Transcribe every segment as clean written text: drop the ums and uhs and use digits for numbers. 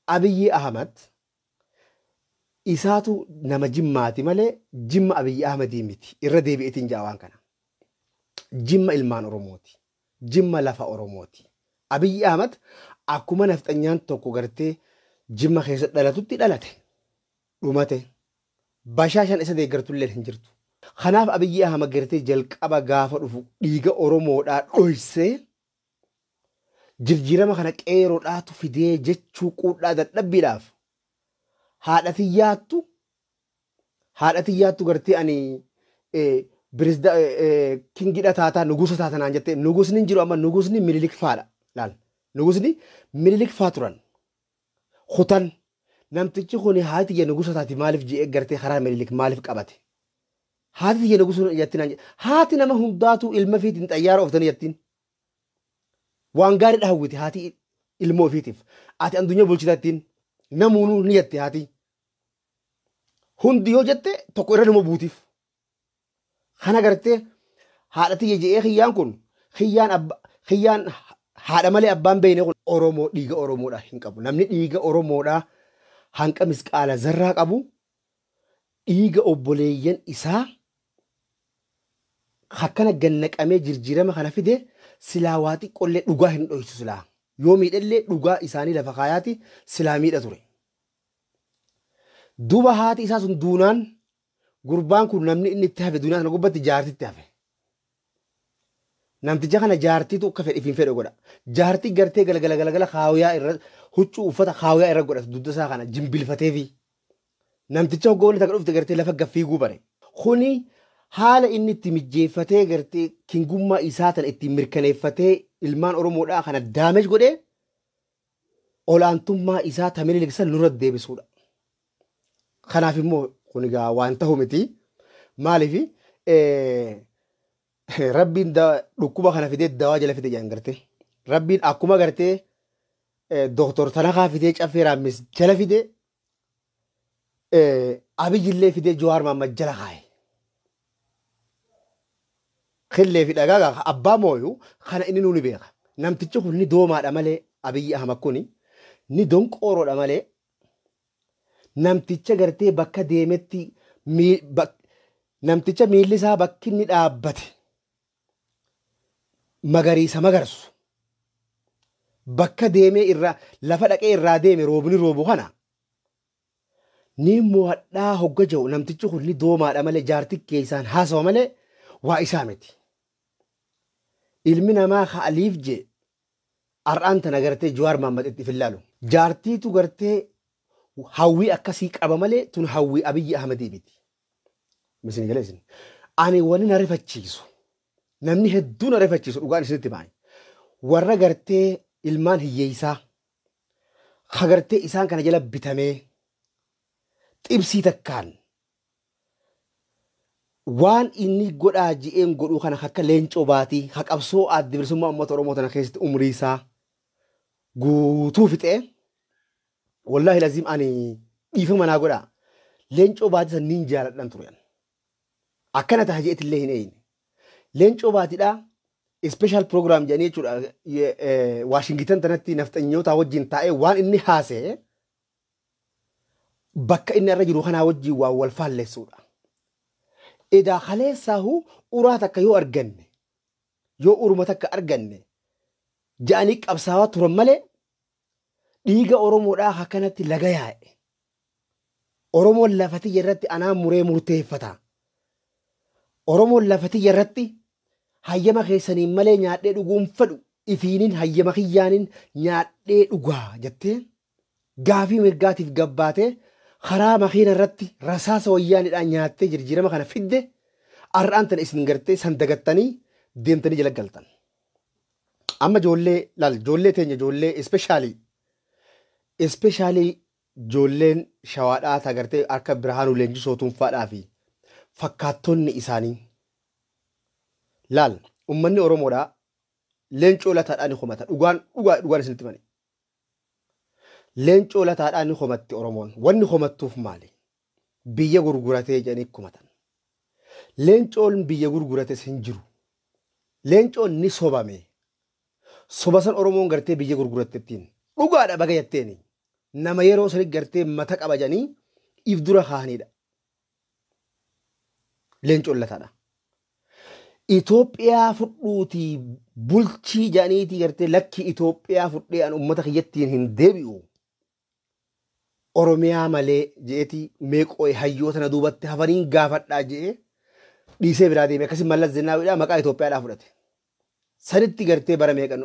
Abiyyi Ahmad isaatu nama Jimmaati malee Jimma Abiyyi Ahmadii miti. Irra deebi'eetiin ja'a waan kana. Jimma ilmaan Oromooti. Jimma lafa Oromooti. Abiyyi Ahmad akkuma nafxanyaan tokko gartee Jimma keessa dhalatutti dhalate. Dhumate. Bashaashaan isa deeggartullee hin jirtu. Kanaaf Abiyyi Ahmad gartee jalqaba gaafa dhufu dhiiga Oromoodhaa dhoysee jirjiirama kana qeeroodhaatu fidee jechuu quudhaa dadhabbiidhaaf haadha xiyyaattu gartee ani kingidha taataa nugusa taata naan jettee. Nugusni hin jiru amma, nugusni Minilik faadha laal, nugusni Minilik faa turan kutan. Namtichi kun haati tiyya nugusa taati maaliif ji'ee gartee karaa Minilik maaliif qabate? Haati tiyya nugusa jettiin naan jedhe. Haati nama hundaatu ilma fiitiin xayyaara ooftanii jettiin, waan gaariidha hawwiti haati ilmoo ofiitiif. Ati addunyaa bulchita ittiin namuunuu ni jette. Haati hundi yoo jette tokko irra nama buutiif. Kana gartee haadha tiyya je'ee kiyyaan kun kiyyaan abba kiyyaan haadha malee abbaan beeyne kun Oromoo dhiiga Oromoodha hin qabu. Namni dhiiga Oromoodha hanqa misqaala zarraa qabu dhiiga obboleeyyan isaa akkana gannaqamee jirjiirama kana fide silaa waa xiqqoollee dhugaa hin dhoysu, silaa yoo miidhallee dhugaa isaanii lafa kaayaati silaa miidha ture. Duuba haati isaa sun duunaan gurbaan kun namni inni itti hafe duunaa sana gubbatti jaartitti hafe. Namticha kana jaartiitu akka fedhe ifiin fedhe godha. Jaartii gartee galgala galgala kaawiyaa irra huccuu uffata kaawiyaa irra godhatu dugda isaa kana jimbilfateefi. Namticha hoggoonni takka dhufte gartee lafa gaffiiguu bare. Kuni haala inni itti mijjeeffatee gartee kingummaa isaa tana ittiin mirkaneeffatee ilmaan Oromoodhaa kana damage godhee olaantummaa isaa ta Minilik san nurra deebisuudha. Kanaaf immoo kun egaa waan ta'u miti. Maaliif Rabbiin dhukkuba kana fidee dawaa jala fide jedhan gartee. Rabbiin akkuma gartee Dooktor Tanakaa fidee Caffee Raammis jala fide, Abiyyillee fidee Jawaar Mahaammad jala kaaye. Killee fi dhagaa abbaa mooyu kana inni nuuni beeka. Namtichi kun ni doomaadha malee, Abiyyi Ahmad kuni ni donqooroodha malee, namticha gartee bakka deemetti namticha miilli isaa bakki inni dhaabbate magariisa magarsu, bakka deemee irraa lafa dhaqee irraa deeme roobni roobu kana ni mo'adhaa hogga jiru. Namtichi kun ni doomaadha malee, jaartii keessaan haasawa malee waa isaa miti. Ilmi namaa haaliif jee har'aan tana gartee Jawaar Mahaammad itti filaalu. Jaartiitu gartee hawwii akkasii qaba malee tun hawwii Abiyyi Ahmadii miti. Misin galee isin. Ani wani na rifachiisu, namni hedduu na rifachiisu, dhugaan isinitti baane. Warra gartee ilmaan hiyyeessaa ka gartee isaan kana jala bitamee xibsii takkaan waan inni godhaa ji'een godhuu kana akka Leencoo Baatii ka qabsoo adda bilisummaa uummata Oromoo tana keessatti umrii isaa guutuu fixee, wallaahi laziim ani dhiifama naa godhaa, Leencoo Baatii san niin jaaladhan ture. Akkana ta'a jeetillee hin eeyne. Leencoo Baatiidhaa special program jedhanii jechuudha Waashingitan tanatti nafxanyoota wajjin taa'ee waan inni haasa'e bakka inni irra jiru kanaa wajjin waan wal faallessuudha. Edaa kaleessaahu uraa takka yoo arganne, yoo uruma takka arganne ja'anii qabsaawaa turan malee dhiiga Oromoodhaa akkanatti laga yaa'e. Oromoon lafa tiyya irratti anaa muree murteeffata. Oromoon lafa tiyya irratti hayyama keessaniin malee nyaadhee dhuguun fedhu, ifiinin hayyama kiyyaanin nyaadhee dhugaa jettee gaafii mirgaatiif gabbaatee karaa makiina irratti rasaasa wayyaanidhaan nyaattee jirjiirama kana fidde. Har'aan tana isin gartee san dagattanii deemtanii jala galtan. Amma ijoollee laal, ijoollee teenya, ijoollee especially ijoolleen Shawaadhaa ta gartee akka Birhaanuu Leenjisoo Tunfaadhaa fi fakkaattonni isaanii laal, ummanni Oromoodhaa Leencoo Lataadhaa ni komata. Dhugaan dhugaa dhugaan isinitti mani. Leencoo Lataadhaa ni komatti Oromoon. Wanni komattuuf maali? Biyya gurguratee jedhanii komatan. Leencoon biyya gurgurates hin jiru. Leencoon ni sobame. Soba san Oromoon gartee biyya gurgurattettiin. Dhugaadha baga jetteeni. Nama yeroo sani gartee mata qabajanii if dura kaa'anidha. Leencoon Lataadha. Itoophiyaa fudhuutii bulchii jedhaniitii gartee lakki Itoophiyaa fudhee an uummata kiyyattiin hin deebi'u. Oromiyaa malee je'eetii meeqoo hayyoota na duubatti hafaniin gaafadhaa je'ee dhiisee biraa deeme. Akkasii Mallas Zeenaawidhaa maqaa Itoophiyaadhaa fudhate. Sanitti gartee bara meeqa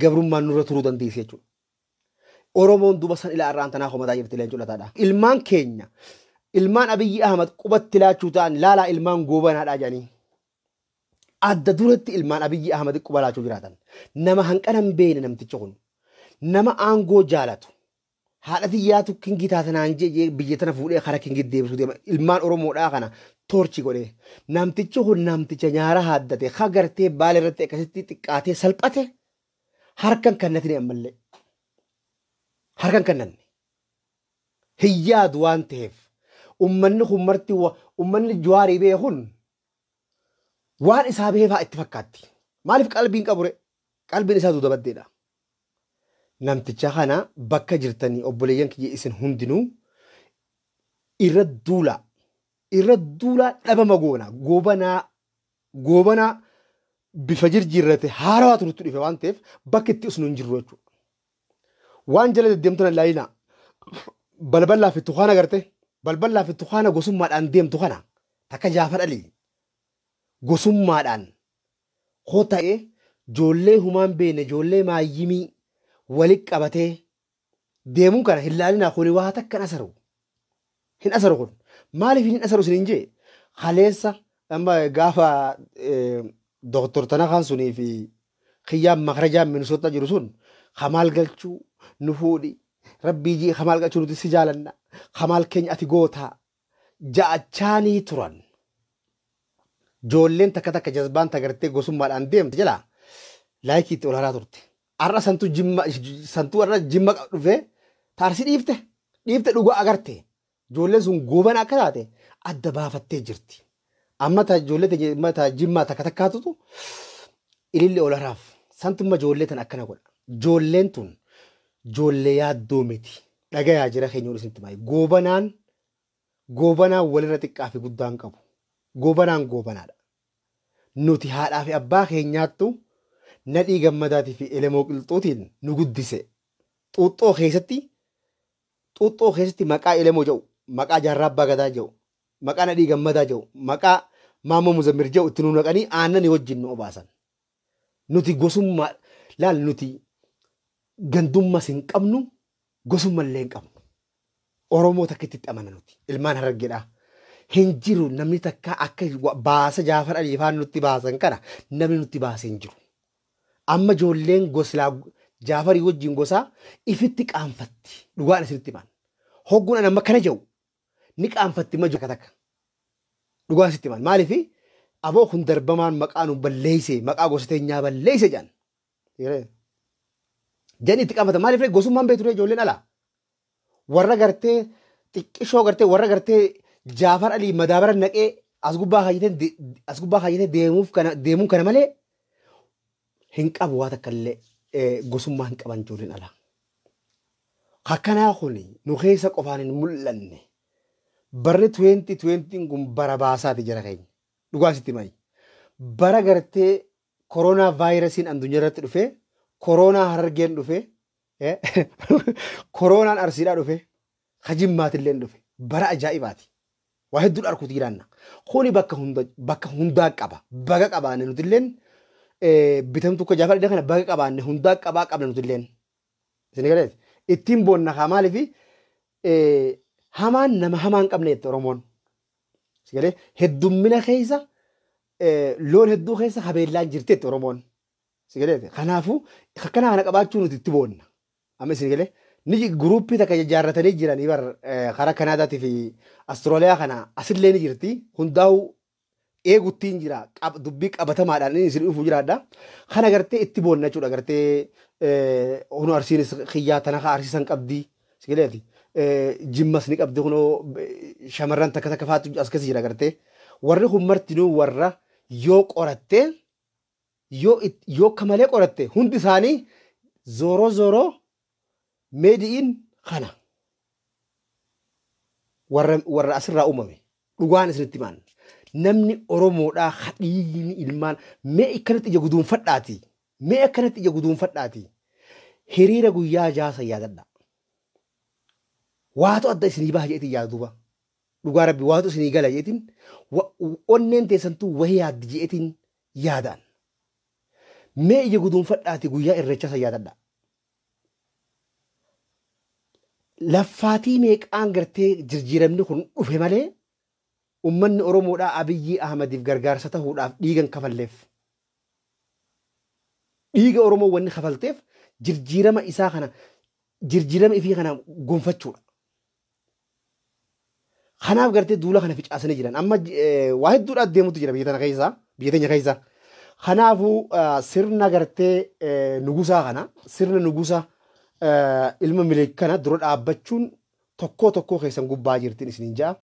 gabrummaan nurra turuu dandeesse jechuudha. Oromoon duuba san ilaa irraan tanaa komataa jirti Leencoo Lataadha. Ilmaan keenya ilmaan Abiyyi Ahmad qubatti laachuu ta'an laalaa ilmaan goobanaadhaa jedhanii. Adda duratti ilmaan Abiyyi Ahmad quba laachuu jiraatan. Nama hanqana hin beekne namtichi kun. Nama aangoo jaalatu. Haadha xiyyaatu kingii taatanaan jee biyya tana fuudhee karaa kingii deebisuu deema. Ilmaan Oromoodhaa kana toorchi godhee. Namtichi kun namticha nyaara haaddate ha gartee baala irratti akkasitti xiqqaatee salphate harkan kannatini ammallee. Harkan kannanne. Hin yaadu waan ta'eef. Ummanni kun marti ummanni Jawaarii bee kun waan isaa bahee fa'aa itti fakkaatti. Maaliif qalbiin qabure? Qalbiin isaa duuda baddeedha. Namticha kana bakka jirtanii obboleeyyan kiyya isin hundinuu irra duulaa. Irra duulaa dhabama goona. Goobanaa goobanaa bifa jirjiirrate haarawaatu nutti dhufe waan ta'eef bakka itti usnu hin jirru jechuudha. Waan jala deddeemtu nan ilaalinaa. Balbalaa fi tukaana garte. Balbalaa fi tukaana gosummaadhaan deemtu kana takka Jaafar Alii gosummaadhaan koo ta'ee ijoollee humaan beekne ijoollee maayyimii walitti qabatee deemuun kana hin laalinaa kuni waa takka hin asaru. Hin asaru kun. Maaliif hin asaru isin hin jee? Kaleessa amma gaafa Dooktor Tanakaan sunii fi kiyyaan makarajaan Minisoota jiru sun kamaal galchuu nu fuudhi rabbii jii kamaal galchuu nuti si jaalanna kamaal keenya ati gootaa ja'achaanii turan. Ijoolleen takka takka jazbaan tagartee gosummaadhaan deemte jalaa laayikii itti ol haraa turte. Har'a santuu jimma santuu har'a jimma dhufee taarsi dhiifte dhiifte dhugaa agarte. Ijoolleen sun goobana akka taate adda baafattee jirti. Amma ta ijoollee teenya ta jimmaa takka takkaatutu ilillee ol haraaf. Santumma ijoollee tan akkana godha. Ijoolleen tun ijoollee yaaddoo miti. Dhagayaa jira keenya ol isinitti baay'ee. Goobanaan goobanaan walirra xiqqaa fi guddaan qabu. Goobanaan goobanaadha. Nuti haadhaa fi abbaa keenyaattu Nadhii Gammadaatii fi Elemoo Qilxuutiin nu guddise. Xuuxxoo keessatti xuuxxoo keessatti maqaa Elemoo jedhu, maqaa Jaarraa Abbaa Gadaa jedhu, maqaa Nadhii Gammadaa jedhu, maqaa Maammoo Muzammir jedhu itti nu naqanii aannanii wajjin nu obaasan. Nuti gosummaa laal nuti gandummas hin qabnu gosumma illee hin qabnu. Oromoo takka itti amana nuti ilmaan Harargeedhaa. Hin jiru namni takka akka baasa Jaafar Alii faan nutti baasan kana namni nutti baase hin jiru. Amma ijoolleen goslaa Jaafarii wajjin gosaa ifitti qaanfatti. Dhugaan isinitti himaan. Hogguun an amma kana jedhu ni qaanfatti ma takka takka. Dhugaan sitti himaan. Maaliif aboo kun darbamaan maqaa nu balleeyse maqaa gosa teenyaa balleeyse jedhan. Jedhanii itti qaanfatan. Maaliif gosummaan beektu ijoolleen alaa. Warra gartee xiqqishoo gartee warra gartee Jaafar Alii madaabara naqee as gubbaa kaayyatee as gubbaa kaayyatee deemuuf kana deemuun kana malee hin qabu waa takka illee gosummaa hin qaban ijoolleen alaa. Akkanaa kun nu keessa qofaan hin mul'anne. Barri 2020 kun bara baasaati jara keenya. Dhugaa sitti mayi. Bara gartee koronaa vaayirasiin addunyaa irratti dhufee, koronaa Harargeen dhufee, koronaan Arsiidhaa dhufee, Jimmaatillee dhufe. Bara ajaa'ibaati. Waa hedduun arguutu jiraanna. Kuni bakka hunda bakka hundaa qaba. Baga qabaanne nutilleen bitamtuu akka Jaafar kana baga qabaanne hundaa qabaa qabna nutilleen. Isin galeeti. Ittiin boonna kaa maaliifi hamaan nama hamaa hin qabne jette Oromoon. Isin galee heddummina keessa loon hedduu keessa habeellaan jirti jette Oromoon. Isin galeeti. Kanaafuu akkana kana qabaachuu nuti itti boonna. Amma isin galee ni guruuppii takka ijaarratanii jiranii bar karaa Kanaadaatii fi Awustiraaliyaa kana asillee ni jirti. Hundaa'uu eeguttiin jira dubbii qabatamaadhaan inni isin dhufu jiraadha. Kana gartee itti boonna jechuudha gartee hunoo Arsiinis kiyyaa tana kaa Arsiisan qabdi. Si galeeti. Jimmas ni qabdi kunoo shamarran takka takka faatu as keessa jira gartee. Warri kun martinuu warra yoo qorattee yoo yoo akka malee qoratte hundi isaanii zooroo zooroo made in Kana warra asirraa uumame dhugaan isinitti himaan. Namni Oromoodhaa hadhiigni ilmaan mee akkanatti ija guduunfadhaati. Mee akkanatti ija guduunfadhaati. Hiriira guyyaa jaasa yaadadha. Waatu adda isinii baha jeetiin yaada duuba. Dhugaa rabbi waatu isinii gala jeetiin onneen teessantuu wahii yaaddi jeetiin yaadaan. Mee ija guduunfadhaati guyyaa irreecha san yaadadha. Laffaatii meeqaan gartee jijjiiramni kun dhufe malee ummanni Oromoodhaa Abiyyii Ahmadiif gargaarsa tahuudhaaf dhiigan kafalleef. Dhiiga Oromoo wanni kafalteef jijjiirama isaa kana jijjiirama ifii kana gonfachuudha. Kanaaf gartee duula kana ficaasanii jiran. Amma waa hedduudhaan deemutu jira biyya tana keessa biyya teenya keessa. Kanaafuu sirna gartee nugusaa kana sirna nugusa ilma Minilik kana dura dhaabbachuun tokkoo tokkoo keessan gubbaa jirtiin isiniin ja'a.